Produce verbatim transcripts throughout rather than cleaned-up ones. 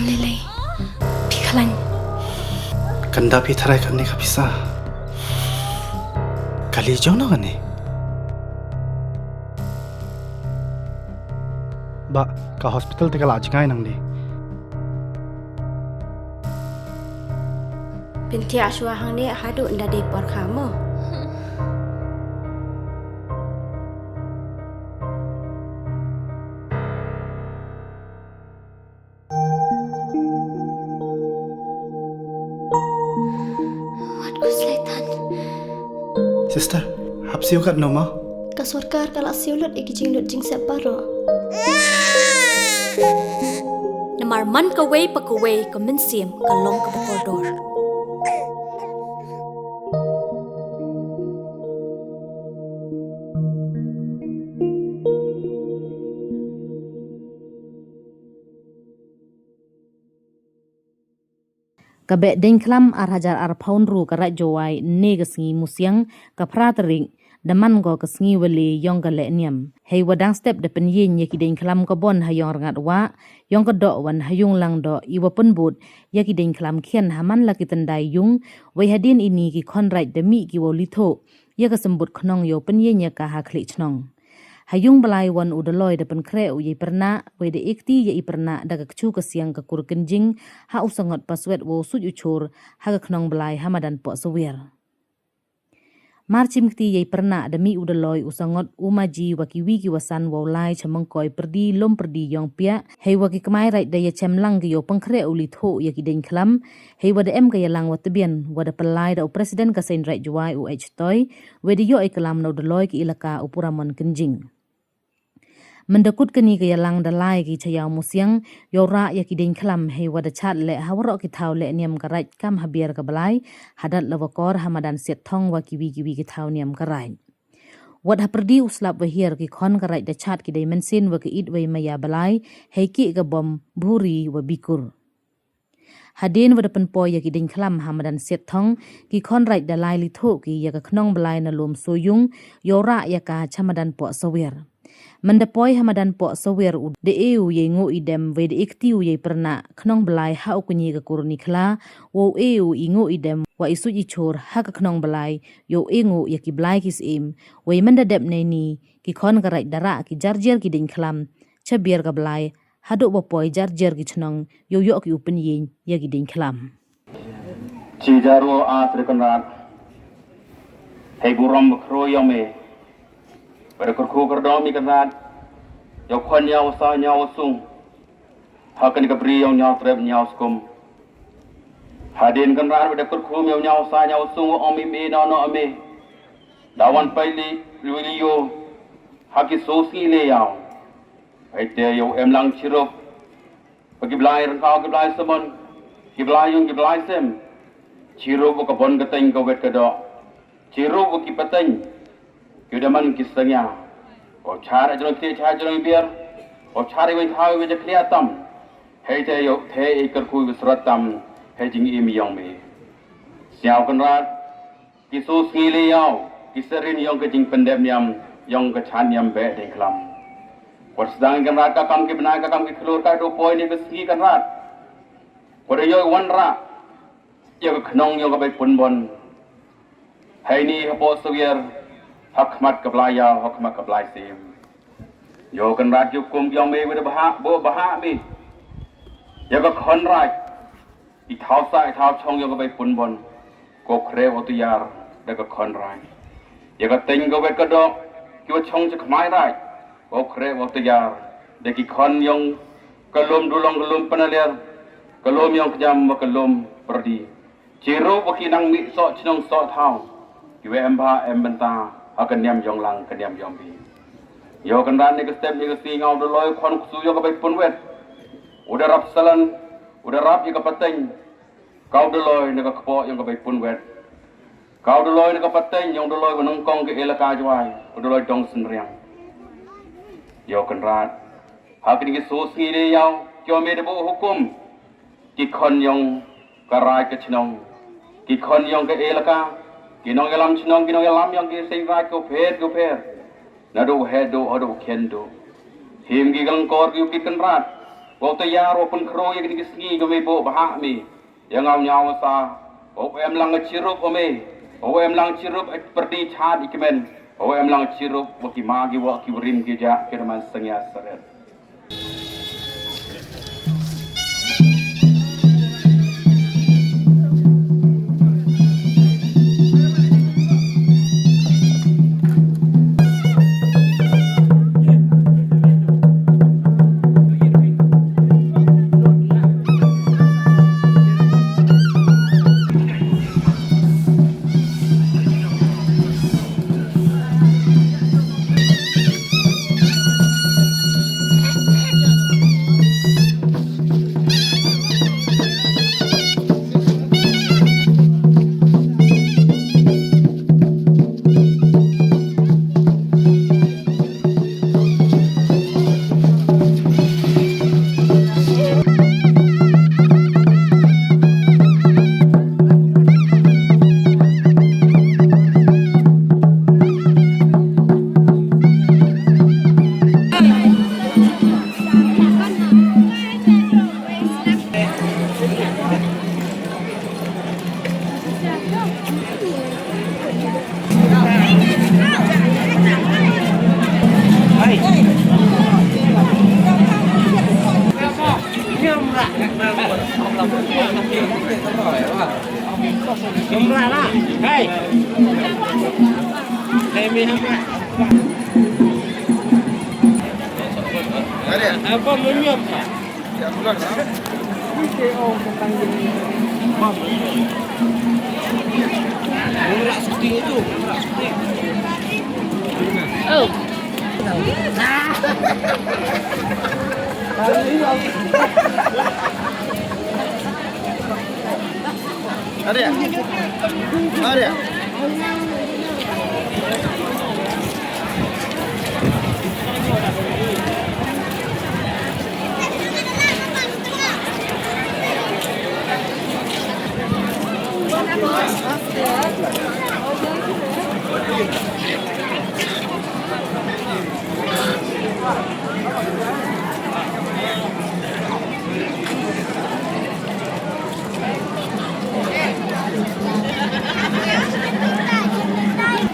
Lili, phi khlañ. Kanda phi tharai kani ka pisa. Kali jong no kani. Ba, ka hospital te ka la jngai nang di. Pynthia shwa hangne haduh nda dei por kha mo. Wat ku slaitan. Sister, hap siu kat no ma? Ka sorkar ka la siu lut i ki jinglut jingsep baroh. Namar man kawei pa kawei ka mynsiem ka long kaba kordor. Ka Beh Deiñkhlam ar hajar arphaw ynru ka Raij Jowai, ne ka sngi Musiang, ka phra tarik, da man ko ka sngi wali yong ka leh niam. Hei wa dang step da pynyieñ ya ki deiñkhlam ka bon ha yong rngat wah, yong ka doh wan ha yung lang doh, i wa pynbud ya ki deiñkhlam khian ha man la ki tyndai yung, wei hadien ini ki khon raij da mih ki wow lithoh ya ka symbut khnong yow pynyieñ ya ka ha khlieh chnong. Ha yung Blai wan u Daloi da pynkhreh u yei pyrnah, wei da ekti ya i pyrnah da ka kchu ka siang ka kur kynjing, ha u sangot paswet wow suit u chur ha ka khnong Blai ha madan Pohsawiar. Mar chim kti yei pyrnah da mih u Daloi, u sangot, u maji wa ki wi ki wasan wow lai cha mangkoi pyrdi lum pyrdi yong piah, hei wa ki kmai raij da ya chem lang ki yow pynkhreh u lithoh ya ki deiñkhlam, hei wa da em ka yalang wa tbian, wa da pynlai da u President ka Seiñ Raij Jowai u H Toi, wei da yoh i klam na u Daloi ki ilaka u Puramon Kynjing. Mynda kut kani ka yalang da lai ki cha yaw Musiang, yow rah ya ki deiñkhlam hei wa da chat leh ha waroh ki thaw leh niam ka raij kam ha biar ka Blai, hadat la wa kor ha madan Siat Thong wa ki wi ki wi ki thaw niam ka raij. Wat ha pyrdi u slap wa hiar ki khon ka raij da chat ki dei mynsiem wa ka it wei maya Blai, hei ki ka bom bhuri wa bikur. Hadien wa da pynpoi ya ki deiñkhlam ha madan Siat Thong, ki khon raij da lai lithoh ki ya ka khnong Blai na lum Soyung, yow rah ya ka cha madan Pohsawiar. Mynda poi ha madan Pohsawiar u da e u yei nguh i dem wei da ekti u yei pyrnah khnong Blai ha u kñi ka kur ni khla, wow e u i nguh i dem wa i suit i chur ha ka khnong Blai, yow e nguh ya ki blai ki syiem, wei mynda dep nei ni ki khon ka raij da rah ki jar jar ki deiñkhlam cha biar ka Blai, haduh wa poi jar jar ki chnong, yow yoh ki u pynyieñ ya ki deiñkhlam. Chi jaru a Sri Kynrad, hei burom wa khro yong me, wa da kyrkhu kyrdom i Kynrad, yow khon nyaw sa nyaw sung, ha kani ka bri yong nyaw trep nyaw skum. Hadien Kynrad wa da kyrkhu me nyaw sa nyaw sung wa ong me me no no me, da wan pai li, li li yo, ha ki so sngi le yaw. Hei te yow em lang chirup wa ki blai ryngkaw ki blai samon, ki blai yung ki blai sem. Chirup wa ka bon ka teng ka wet ka doh. Chirup wa ki pateng, ki da man ki sangya. Wow char jrong te char jrong biar, wow char i wei thaw i wei jakhlia tam. Hei te yow te i kyrkhu i srat tam, hei jingim yong me. Sñiaw Kynrad, ki so sngi le yaw, ki sarin yong ka jingpyndep niam, yong ka chan niam Beh Deiñkhlam. Wat sdang Kynrad ka kam ki bnai ka kam ki khlur ka du poi ni ka sngi Kynrad. Wat yow wanrah ya ka khnong yong ka bai pynbon. Hei ni ha Pohsawiar, ha khmat ka Blai yaw, ha khmat ka Blai syiem. Yow Kynrad yow kum yong me wa da bha, bo bha me. Ya ka khon raij, i thaw sa, i thaw chong yong ka bai pynbon, ko khreh wa tayar da ka khon raij. Ya ka teng ka wet ka doh, ki wa chong cha kmai raij, ko khreh wa tayar da ki khon yong ka lum Dulong, ka lum Panaler, ka lum yong Kjam wa ka lum Pyrdi. Chirup wa ki nang mih soh chnong soh thaw, ki wa em bha em bynta ha ka niam yong lang ka niam yong bi. Yow Kynrad ni ka step ni ka sngi nga u Daloi khon ksu yong ka bai pynwet, u da rap salan, u da rap ya ka pateng, ka u Daloi na ka kpoh yong ka bai pynwet, ka u Daloi na ka pateng yong u Daloi wa nyngkong ka elaka Jowai, u Daloi Dong Synriang. Yow Kynrad, ha kini ki so sngi le yaw, ki yow me da buh hukum, ki khon yong ka raij ka chnong, ki khon yong ka elaka, ki nongyalam chnong, ki nongyalam yong ki seng raij ko pher ko pher, na du he du, ha du khen du, him ki gangkor ki u ki Kynrad, Wow tayar wow pynkhroo ya kini ki sngi ka me booh bha me. Ya nga u ñiaw sa, wow em lang chirup o me, wow em lang chirup e pyrdi chad i kmen, wow em lang chirup wa ki ma ki wa ki warim ki ja ki man sangya saret.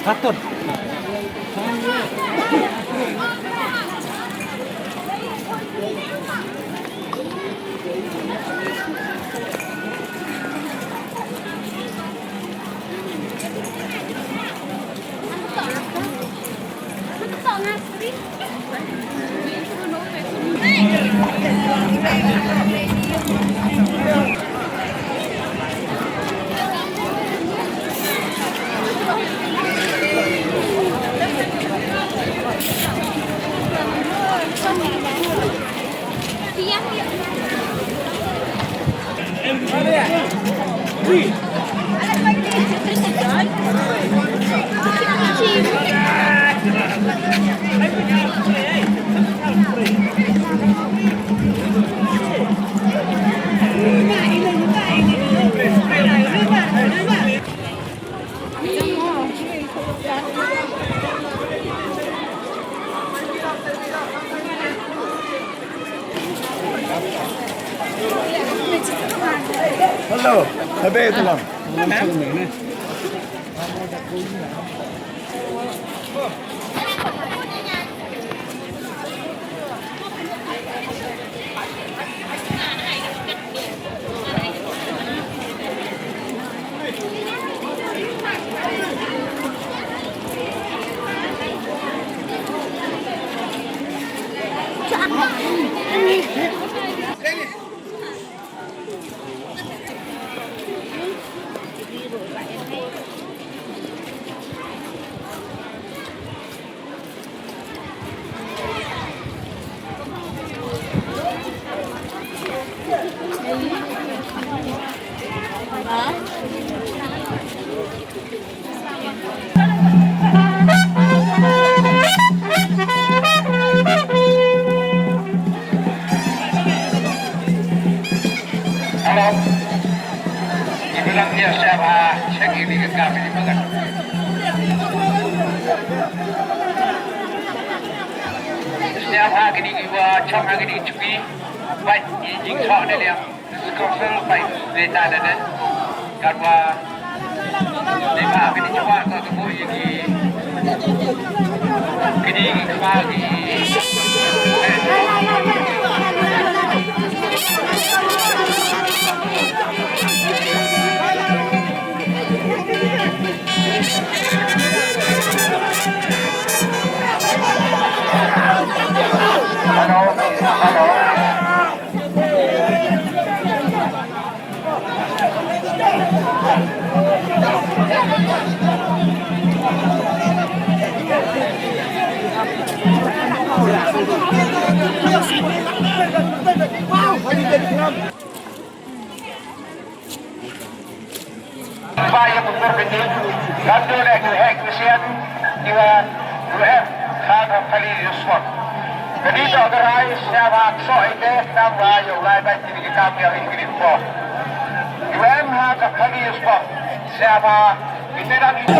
Patut. Hello, habe tulang. Hello. Ki bilang pia siap ha, siap ini ke kami di makan. Siap ha kini ki wa chong ha kini chuki. Bait i jingchoh ne liang. Kong sel bait beta da den. Katwa dei ba kini chwa ka ka boi ki. Kini ki kpa ki. Hello, hello. Ba ya ku por kini, gam do le ku hek ku sian, iwa, ku hek, khan ha khali yu spot. Kani to ka rai, sñiaw ha kso ite, tang wa yow lai ba kini ki kam ya ri kini po. Iwa em ha ka khali yu spot, sñiaw ha, ite dang ite.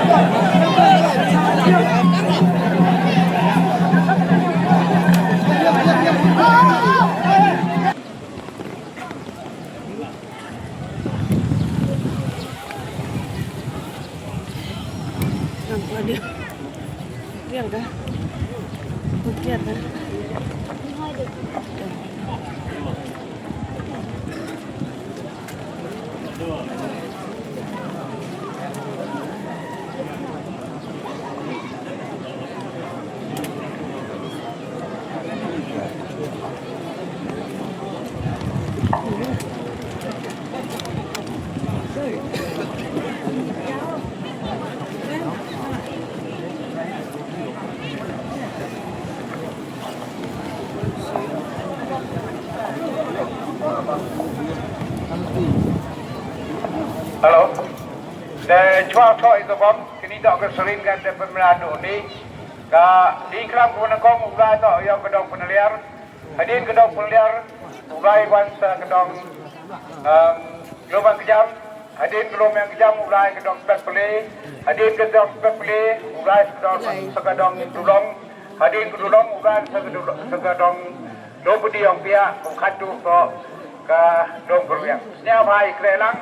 Yang ada. Yang ada. Bukit ada. Hello. Te chwa thoh i ka bom, kini toh ka sering ka te pynmla do ni. Ka di klam ko na kong u Blai toh yong ka dong Pynliar. Hadien ka dong Pynliar, u Blai wan sa ka dong, em, Lum Kjam. Hadien ka Lum Kjam, u Blai ka dong Petpele. Hadien ka dong Petpele, u Blai sa ka dong, sa ka dong Dulong. Hadien ka Dulong, u Blai sa ka dong, sa ka dong Nobody ong pia, u khatu ko ka dong Berwiang. Sñiaw bha i kre lang.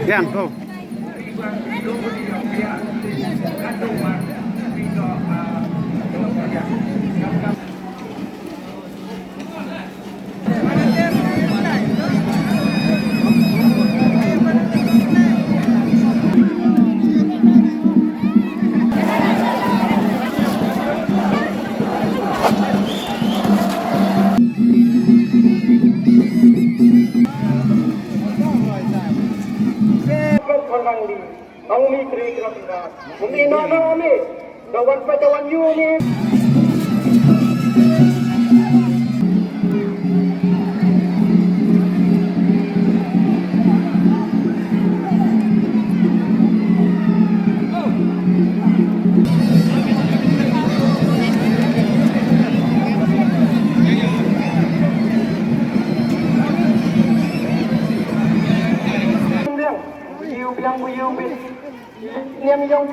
Yang, go. Bang mi kri kra kra. Umi no no umi. Dawan pa dawan yu umi. Yu biang bu yu bi. Niam yong,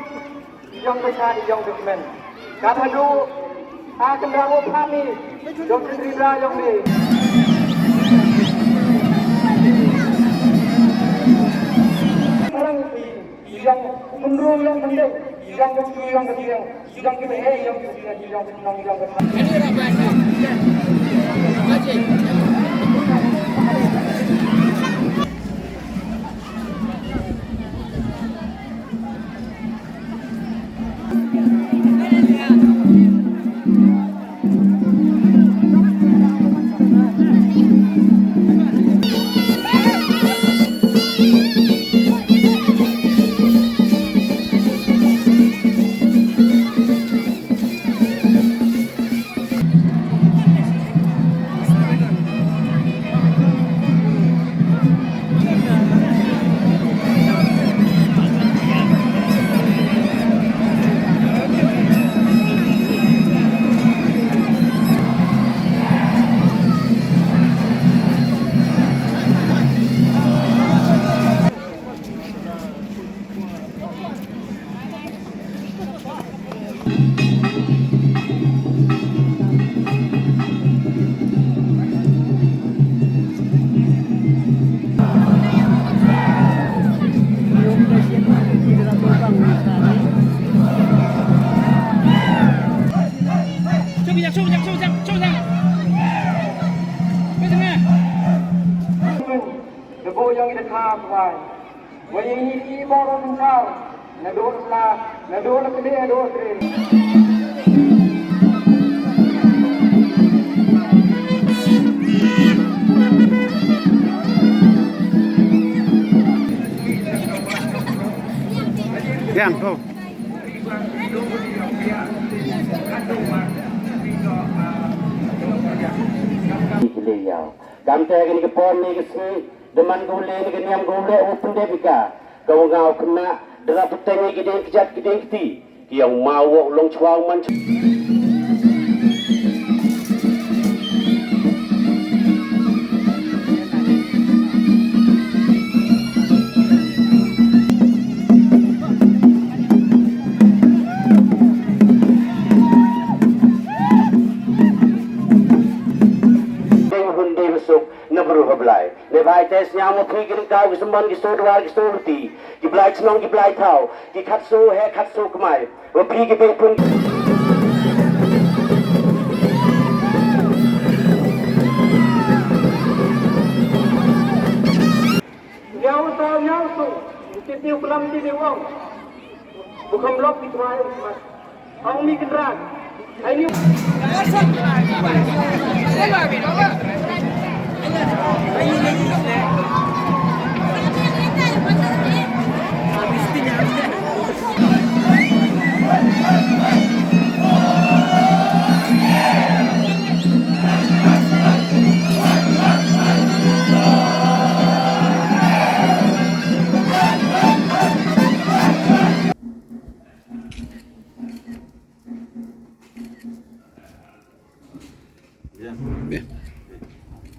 yong ka cha, yong ka kmen. Ka thadu, a kynra mo pha mi, yong ka kynra yong mi. Parang yong kynru yong kyndeng, yong ka chu yong ka tiang, yong ka he yong ka tiang, yong ka nong yong ka. Da booh yong i da kha kwai. Wa i ni i bor o synchar. Na dooh la, na dooh la kle, na dooh tre. Yang, go. Kamte kani ka por ni ka sngi, da man ka u le ni ka niam ka u le u pyndep i ka. Ka u nga u khynnah, da rap pyrteng i ki dieng kjat ki dieng kti. Ki yong ma u wa u long chwa u man chwa. Dei hun dei besuk, na bru ha Blai. Neibhah te sñiaw ma phi ki ryngkaw ki symban ki soo dwar ki soo luti, ki blai chnong ki blai thaw, ki khatso he khatso kmai. Wa phi ki beipun. Ñiaw to, ñiaw to. Ti ti u klam ti ti wang. Bukan blok di tuai. Ang mi kenderaan. Ini.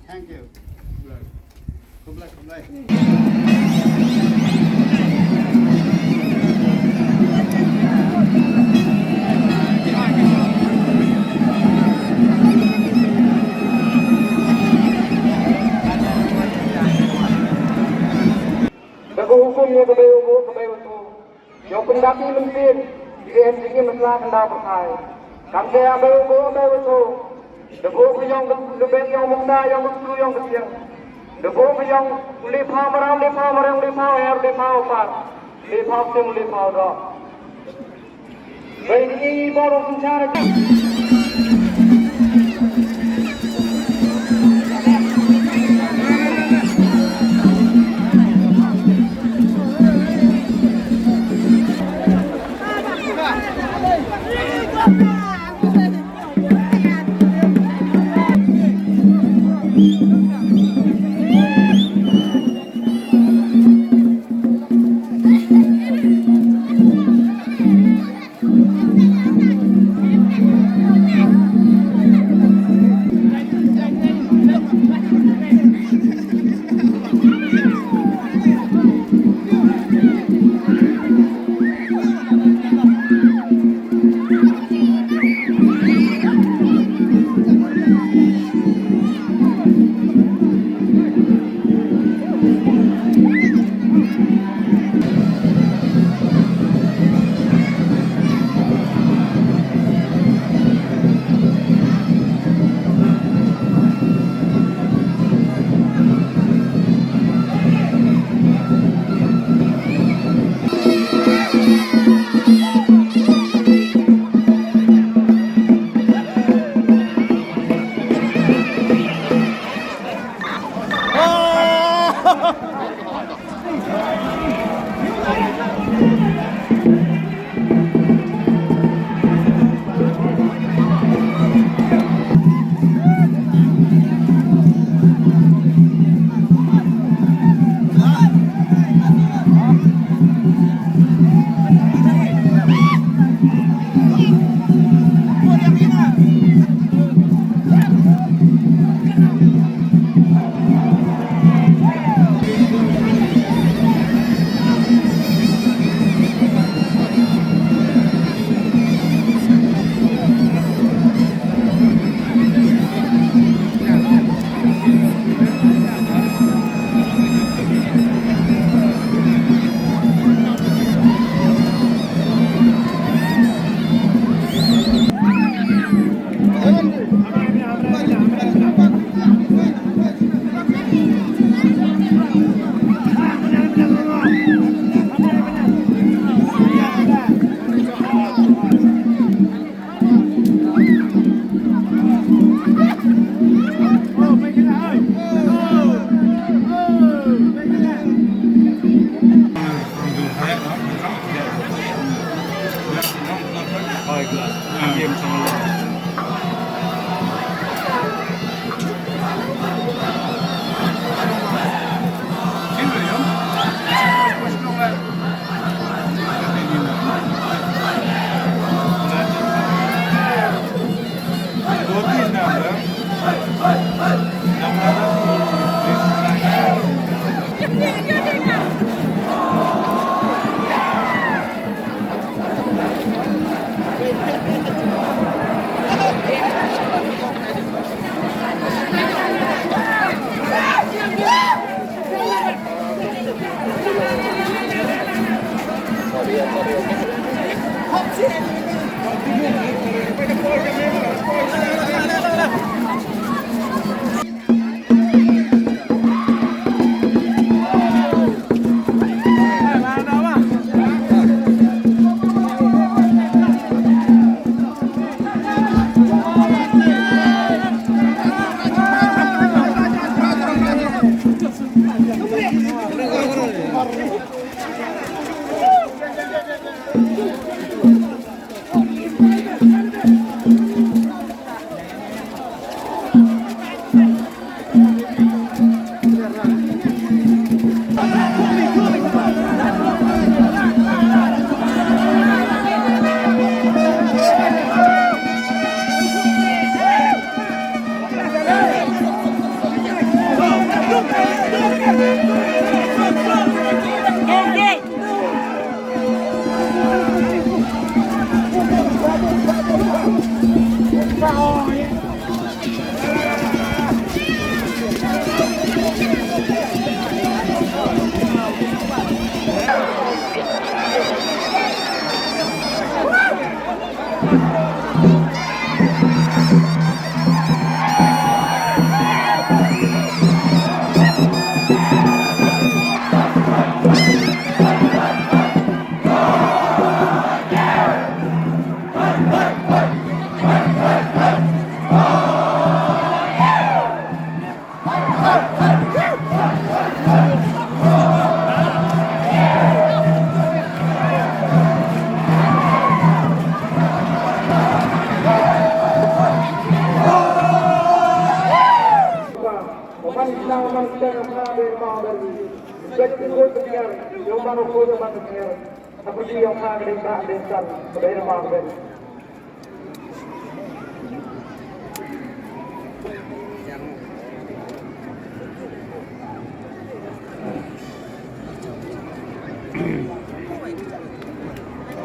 Thank you. Khublei, khublei. Da ka hukum ya ka bei u booh, ka bei u tu. Yow pyndap i mynsiem, i em jingim sla khyndaw pyrthai. Kamte a bei u booh, a bei u tu. Da booh ka yong ka lubek, yong ka mukta, yong ka ktu, yong ka thiang. Da booh ka yong u liphaw mrad, u liphaw mrad, u liphaw her, u liphaw pat. U liphaw sim, u liphaw doh. Bei di i bor u synchar.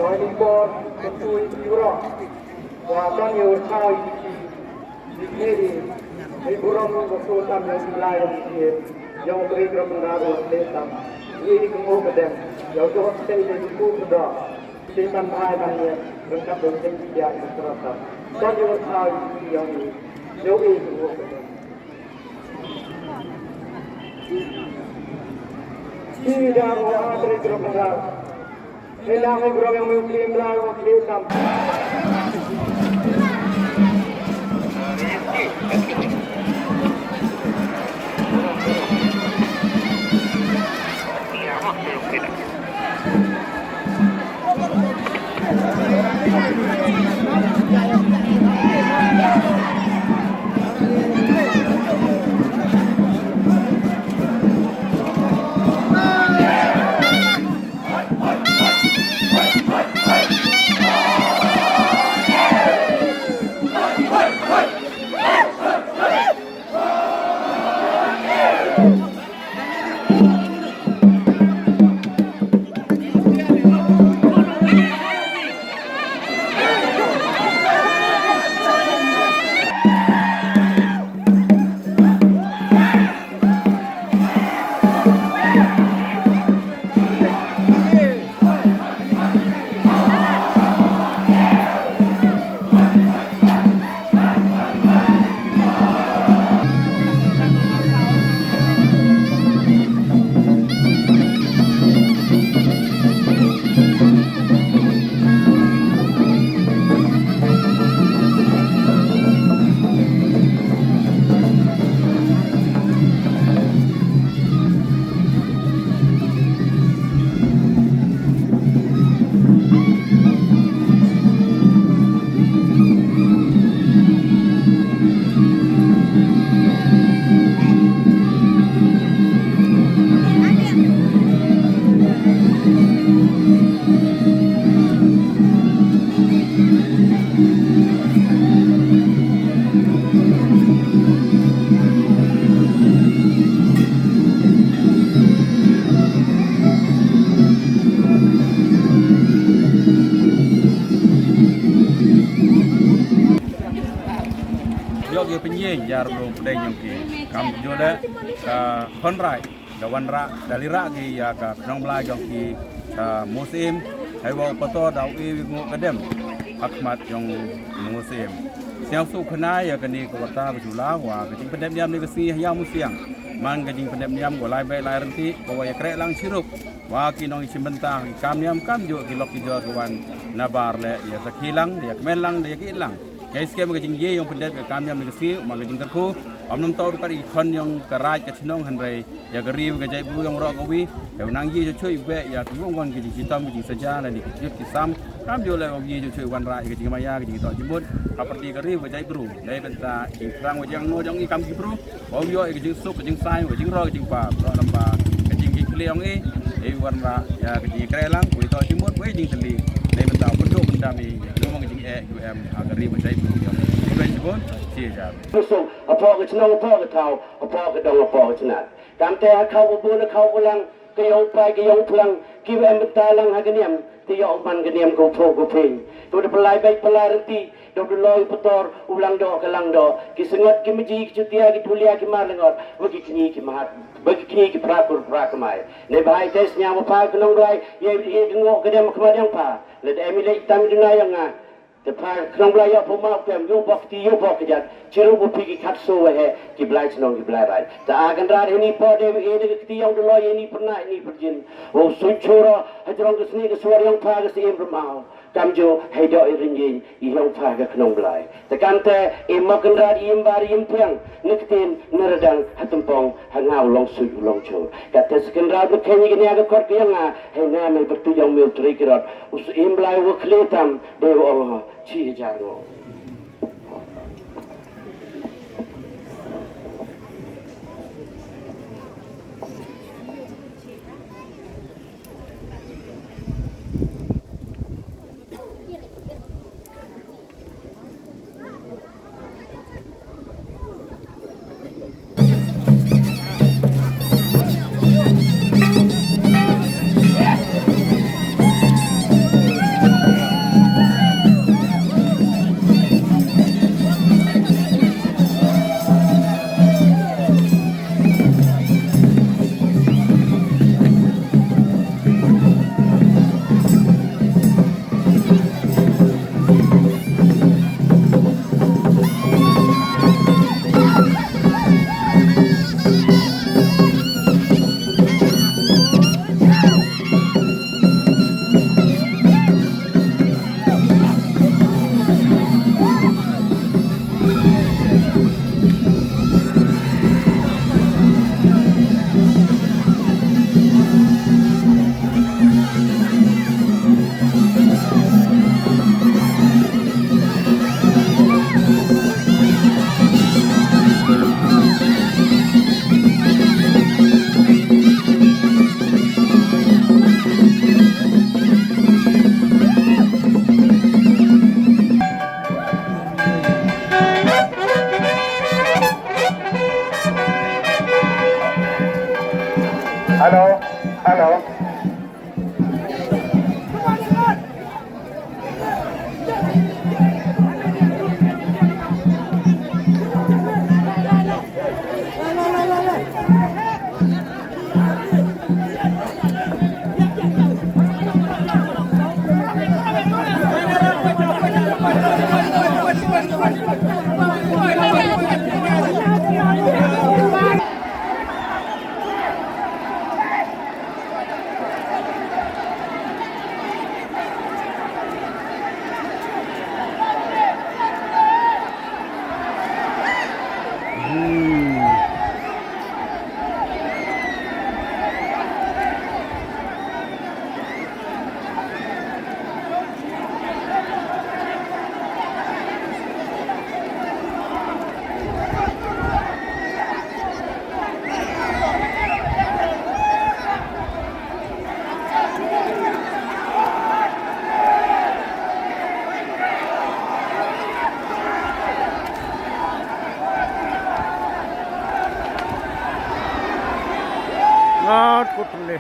Poi ni por, ketui ni ura. Wa ton yow thaw i ki. Ni ki ni. Ni burom ko so tam yow lai yow ki. Yow tri gram na ro le tam. Ni ko mo ka dem. Yow to te ni ko ko da. Ti man ai man ni. Ram ka do te ki ya ni ko ta. Ton yow thaw i ki yow ni. Yow i ko ko. Ti da ko a tri gram na. Yoh ki pynjeng ya ru pdeng yong ki. Kam ju le ka khon rai da wan rah da li rah ki ya ka khnong blai yong ki ka Musim. Hei wa u pato da u i wi ngu ka dem ha khmat yong Musim. Sñiaw su khana ya kani ka warta ka jula wa ka jingpyndep niam ni ka sngi ha Ïawmusiang. Man ka jingpyndep niam ko lai beh lai rynti ko wa ya kreh lang chirup. Wa ki nong i chimbynta ki kam niam kam ju ki lok ki jor ka wan na bar le ya sakhi lang ya kmen lang ya ki lang. Ka i skem ka jingye yong pyndep ka kam niam ni ka sngi, ma ka jingkyrkhu, Ym nang toh ruh kat i khon yong ka raij ka chnong, hynrei ya ka ri wa ka jaitbru yong roh kawi, ya u nang ye choi choi beh ya ki wong won ki jingchitom ki jingsaja lane ki jut ki sam. Kam jooh leh wa ye choi choi wanrah ya ka jingmaya, ka jingtoh jingmut hapyrdi ka ri wa ka jaitbru. Neibynta i jingthrang wa jingangnud yong i kam ki bru, wa u yoh ya ka jingsuk ka jingsaiñ, ka jingroi ka jingpap, roh lyngba ka jingkitkhlieh yong i. Ei wanrah ya ka jingkyrlang, wa i toh jingmut, wa i jingtylli. Neibynta u pynduh pyndam i ya ka jingeh u em ha ka ri wa ka jaitbru yong i. Chibai chibun, chi hajar. Kusuk, hapoh ka chnong, hapoh ka thaw, hapoh ka dong, hapoh ka chnat. Kamte ha khaw ka bun, ha khaw ka lang, ka yong pai, ka yong phlang, ki wa em bynta lang ha ka niam, te yoh u man ka niam ka u phuh ka u phiñ. Ka wa da pynlai beit pynlai rynti, da u da loi u pator, u langdoh ka langdoh. Ki sangot, ki maji, ki chutia, ki thulia, ki mar langot, wa ki kñi ki mahat, wa ki kñi ki phra kur phra kmai. Neibhah i te sñiaw wa pha ka nongblai, ya i ka ngoh ka dem khmat yong pha. Lada em i leh tam i duna yong nga. Te pha ka nongblai yoh pha ma u kem, yoh bok ti, yoh bok ka jat. Chirup wa phi ki khatso wa heh, ki blai chnong, ki blai raij. Te a Kynrad heini pha de wa e de ka kti yong da loi, heini pyrnah, heini pyrjin. Wow suñ chura hajrong ka sni ka suar yong pha ka Syiem Rymaw. Kamjooh hei doh i rynjing i yong pha ka nongblai. Te kamte i ma Kynrad i im bar i im piang, na ktien na radang ha tympong ha nga u long suit u long chur. Katte sa Kynrad na khein i kania ka kot ka yong nga, hei nga mei byrtuit yong mei u trei kirot. U Syiem Blai wa khlieh tam, de wa ong ho, chi hajar ngo. Hello, hello. Ngat kut le.